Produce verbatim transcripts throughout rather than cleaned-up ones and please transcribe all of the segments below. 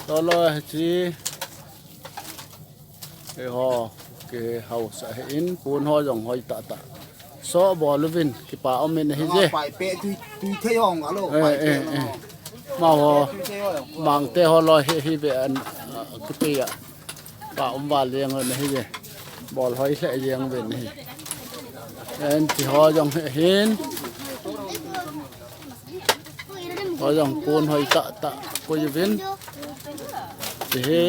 Tolo hiche. Eiho, kihausa hi in, pon ho jong hoi tah tah. So bol uvin, kipa um in ahi je. Pai pe tui, tui thei hong alo, eh, pai pe eh, lo. Eh. Amaho, tui thei hong. Mangte ho loi hi, hi ve an, ah, kipe a. Pa um val jeng ho na hi ve. Bol hoi lheh jeng ve na hi. En ti ho jong hi hin. Ho jong pon hoi tah tah koi uvin. Ti hi.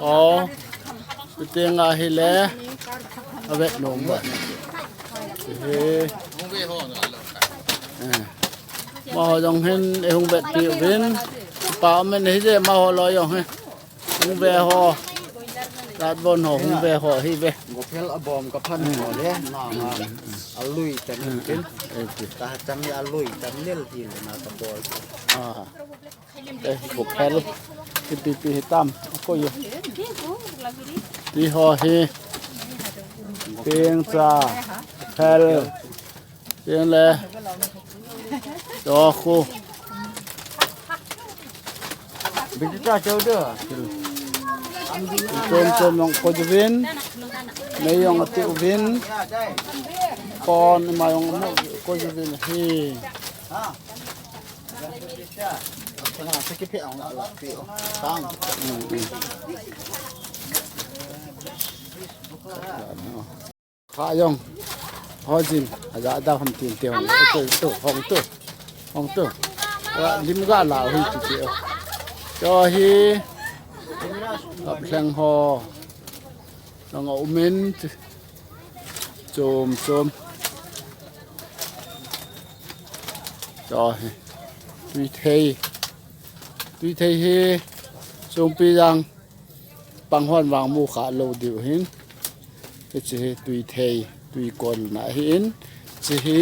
Ho. Ti teng a hi le. A vet nom ba. Ti hi. Eh. Amaho jong hin, eh, hung vetpi uvin. Pa um in ahi je, amaho loi jong hi. Hung ve ho. Latbon ho, hung ve ho, hi ve. Gophel abom kaphan ho le, na, na. Alui tan tin. Eh, eh. Ka chang ya alui tan lel hi le na ka bol. Ah. Eh, gophel. Ti pi pi hi tam. Ko yo. Ti ho hi. Peng cha. Phel. Tin le. Cho khu. Big ta chau de. Chom chom jong koi uvin. Mei jong ati uvin. Kon ima jong koi uvin hi. Tang. Mm, mm. Kha jong. Ho jin, aja da ham tin te hong. Tu, tu, hong tu. Hong tu. Wa, lim ga la hui tu ti. Cho hi. Kap leng ho. Nang a umen. Chom, chom. Cho hi. Tui thei. Tui thei hi. Chom pi jang. Pang hon vang mu kha lou diu hin. Hiche hi tui thei, tui kon na hi in. Hiche hi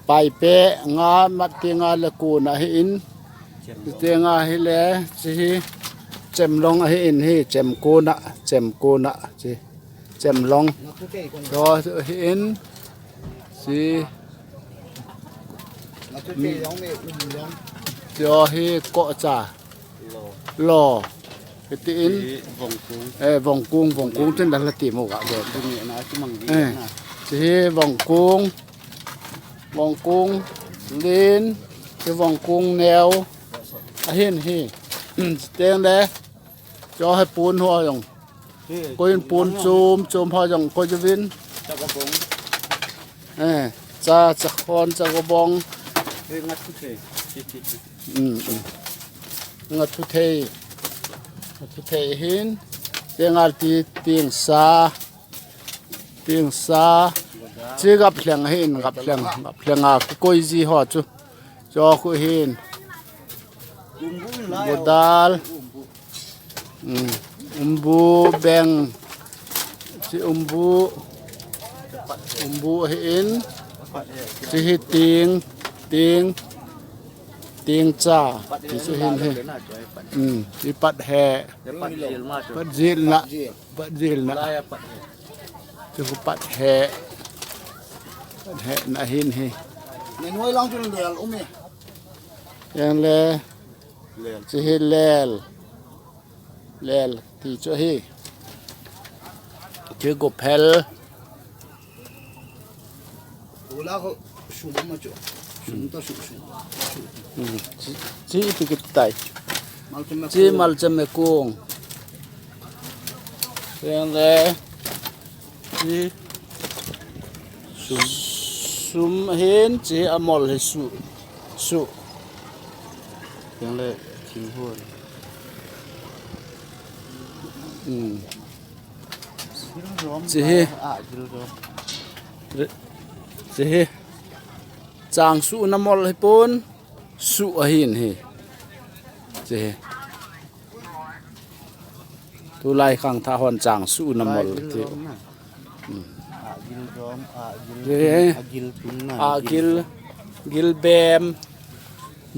paipe nga mat ti nga le kon na hi in. Ti nga hi le, hiche hi chem long hi in hi, chem kon na, chem kon na, hiche chem long. Cho hi in, hiche, cho hi ko cha. Lo. Kiti in. Hi vongkung. Eh, vongkung, vongkung tin dal ti mo ga de. Dumi na ti mang di. Eh. Na. Hiche hi vongkung. Vongkung lin. Hiche vongkung neo. Ahin hi. Teng le. Cho hi pon ho jong. Koi in pon chom, chom ho jong koi uvin. Cha ka bong. Eh, cha, cha khon, cha ka bong. He ngat thu thei. Mm, mm. Ngat thu thei. Ngat thu thei hin. Te ngal ti ting sa. Ting sa. Chi gap leng hin, gap leng, gap leng a koi ji ho chu. Cho khu hin. Budal. Um, umbu beng. Chi umbu. Umbu hi in. Chi hi ting, ting, ting cha. Chi chu hin hi. Um, chi pat he. Pat jil na. Pat jil na. Chu pat he. Pat he na hin hi. Nen hoi lang chu lel um e. Yang le. Lel. Chi hi lel. Lel ti chu hi. Chi gophel. Ula ko sum ma chu. Sum ta sum sum. Hmm. Chi, chi ipi kiti tai. Malcham me kung. Chi malcham me kung. Yang le. Chi sum. Sum hin chi amol hi su. Su. Yang le thing hon. Hmm. Chi hi. Ah, gil rom. Re-, chi hi. Chang su na mol hi pon. Su ahin hi. Chi hi. Tulai khang tha hon chang su na mol ti. Hmm. A gil rom, a gil, eh, a gil tum na, a gil, gil bem,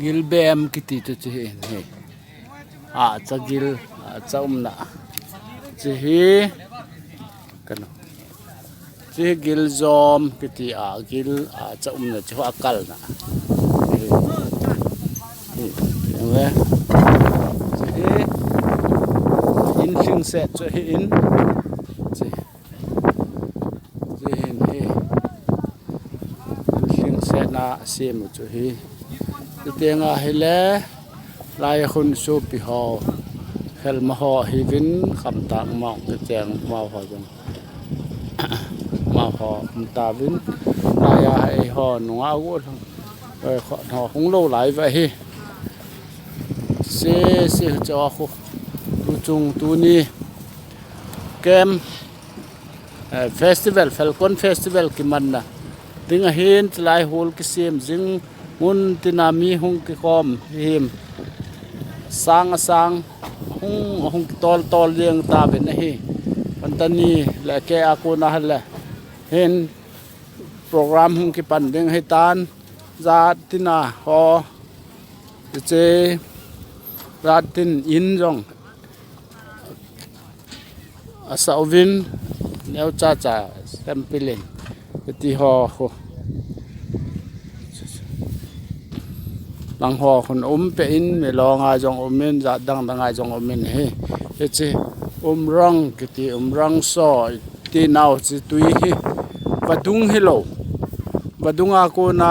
gil bem kiti chu chi hi, hi. A cha gil, a cha um na. Chi hi, kano. Chi hi gil jom kiti a gil a cha um na chu a kal na. Hi. Hi. Set chu hi in. Chi. Chi hin hi. Hling set na sem chu hi. Titenga hi le. Lai khun supi ho. Khelma ho hi vin kham tak mau ke cheng mau ho jong. Mau ho um ta vin. Lai a hi ho nunga gu. Oi, kho, no, hung lo lai va hi. Se, se, cho khu. Tu chung, tu ni. Kem. Eh, festival, Falcon Festival kimanna. Ding ahin, tilai hol kisem jing. Mun tina mi hung kikom. Him. Sang a sang. Hung, hung kitol tol jeng ta ben ahi. Pantani, le ke a kona le. Hin. Program hung kipan ding hitan, jat tina ho, hiche, jat tin in jong, asa uvin, neo cha cha, sampling, hiti ho, ho. Lang ho khun um pe in, mi long a jong um in, jat dang dang a jong um in hi. Hiche, um rang, kiti um rang so, Ti nau chi tui hi vadung hi lo. Vadung a kona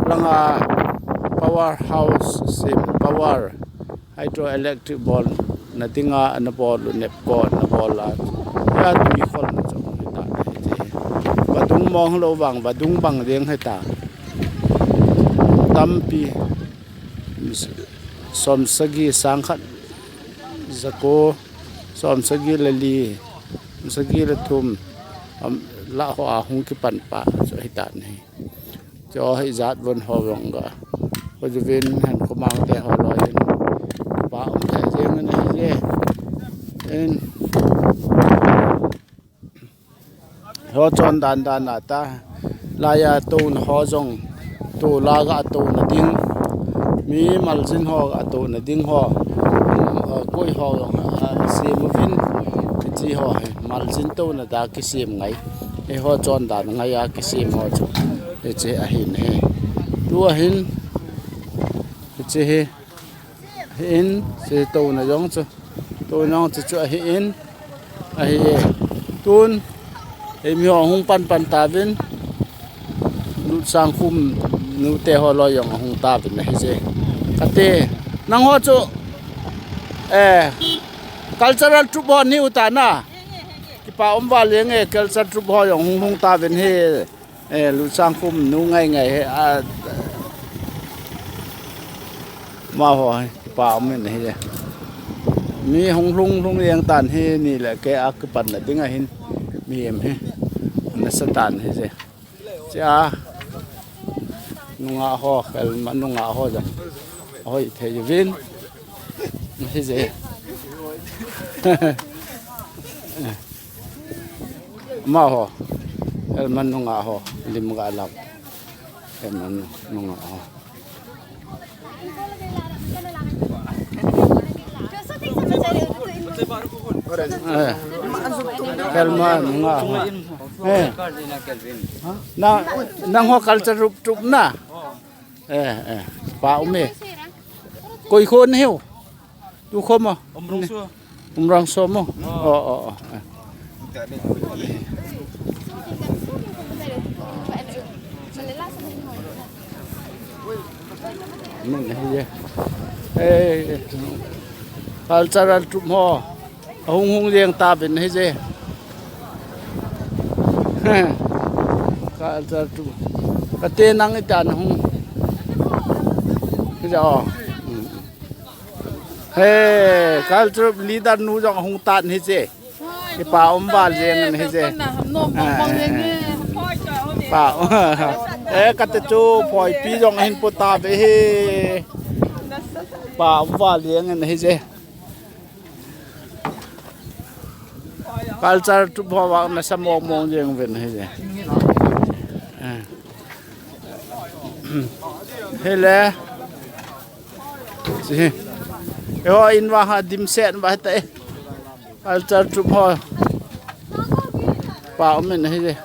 langa power house sim power hydroelectric bol na dinga na bol u nep ko na bol a. Ya tui khol na chong hi ta na hi ti. Vadung mong lo vang vadung bang ding hi ta. Tampi som sagi sang khat jako. Som sagi le li, sagi le thum, am, la ho a hung kipan pa, chu hi ta ni. Chu hi jat von ho vang ga. Ko ju vin han ko mang te ho lo yin. Pa um te jeng ni je. En. Ho chon dan dan a ta. Laiya tona ho jong. Tola ga tona ding. Mi maljin ho ga tona ding ho. Koi ho jong. Sim uvin. Kichi ho. Maljin tona da kisim ngai. E ho chon dan ngai a kisim ho chu. E che ahin he. Tu ahin. Kichi he. Ahin, se tona jong chu. Tona jong chu chu ahin. Ahi e. Tun. Hei mi ho hung pan pan ta vin. Lut sang khum nu te ho lo jong hung ta vin ahi je. Kate. Nang ho chu. Eh. Cultural troupe ho ni u ta na. Kipa um val jeng e cultural troupe ho jong hung hung ta vin he. Eh, lusang kum nu ngai ngai he, a, ma ho, pa um in he. Mi hung lhung lhung yang tan he, ni le ke a kipan na ding ahin, mi em he. Na sa tan he je. Cha, nunga ho, kal ma nunga ho ja. Hoi, the vin. He je. Ma ho. Elman nunga ho. Lim ga lam. Elman nunga ho. Eh. Elman nunga ho. Eh. Na, nang ho culture troupe, troupe na. Eh, eh. Pa um e. Koi kho na hiu. Tu kho mo. Umrangso. Umrangso mo. Oh, oh, oh. Eh. Min hi je. Eh, cultural troupe ho. Hung hung jeng ta bin hi je. Cultural troupe. Kate nang ita na hung. Hi je o. He, cultural leader nu jong hung tan hi che. Kipa um val jeng hi che. Pa. Eh, kate chu poi pi jong hin pu ta ve hi. Pa um val jeng hi che. Culture tu pho wa na sa mong mong jeng ven hi che. Eh. Hele. Si. Yo in wa ha dim set wa ta e. Culture troupe ho. Pa um in hi le.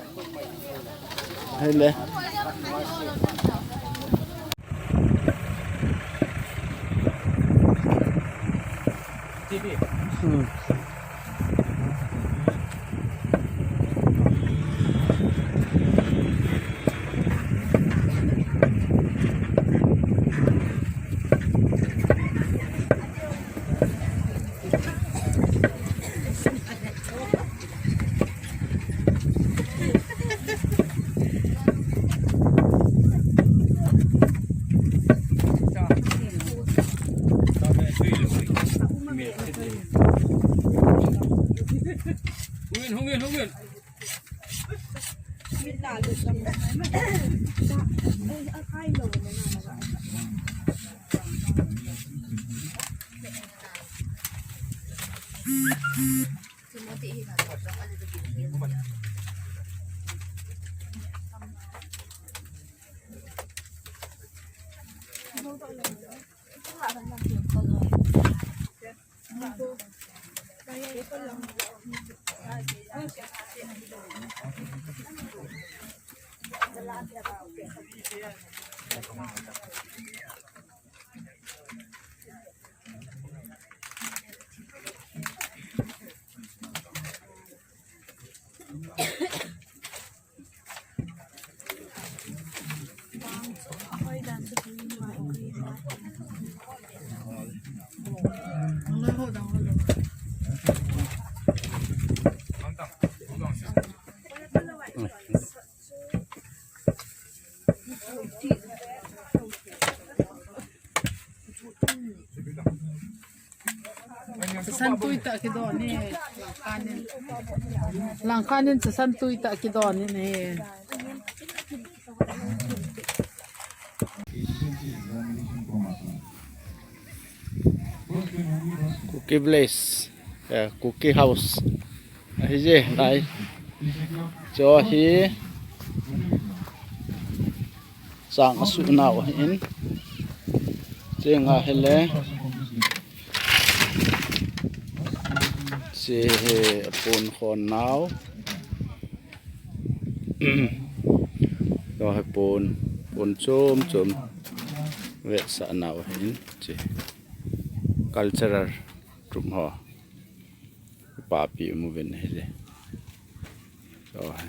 T V. Chasan tui tah kidon ni, Langkhan in. Langkhan in chasan tui tah kidon ni. Kuki village, eh, Kuki house. Ahi je, nai. Cho hi. Sang asu nau ahin. Chenga hile. Che hi apon khon nau. Cho hi pon, pon chom chom. Vetsah nau ahin. Che. Cultural troupe ho. Papi mu ven hile. Cho hi.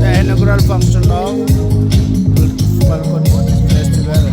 The inaugural function of Falcon Festival.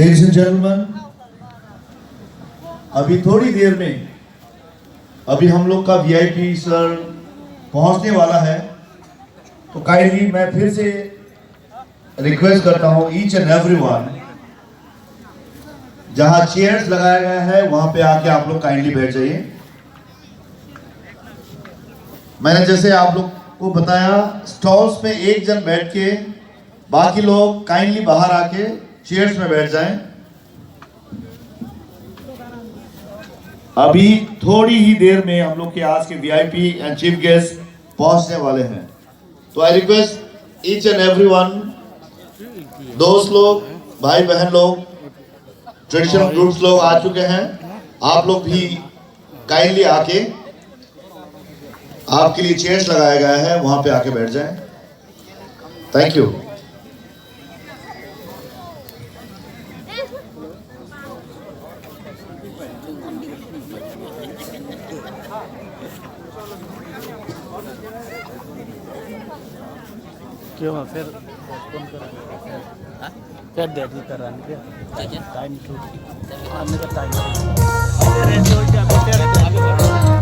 Ladies and gentlemen, अभी थोड़ी देर में अभी हम लोग का VIP sir पहुंचने वाला है, तो काइंडली मैं फिर से रिक्वेस्ट करता हूं, ईच एंड एवरीवन, जहां चेयर्स लगाया गया है वहां पे आके आप लोग काइंडली बैठ जाइए। मैंने जैसे आप लोग को बताया, स्टॉल्स में एक जन बैठ के, बाकी लोग काइंडली बाहर आके चेयर्स में बैठ जाएं। अभी थोड़ी ही देर में हम लोग के आज के वीआईपी एंड चीफ गेस्ट पहुंचने वाले हैं। So I request each and everyone दोस्त लोग, भाई बहन लोग, ट्रेडिशनल ग्रुप्स लोग आ चुके हैं। आप लोग भी काइंडली आके, आपके लिए चेयर्स लगाया गया है, वहां पे आके बैठ जाएं। Thank you. क्यों, फिर पोस्टपोन करा? हाँ? क्या डेट करा? क्या क्या? Time shoot. टाइम। हमने का टाइम। अरे, रेडी हो गया, अभी तैयारी कर।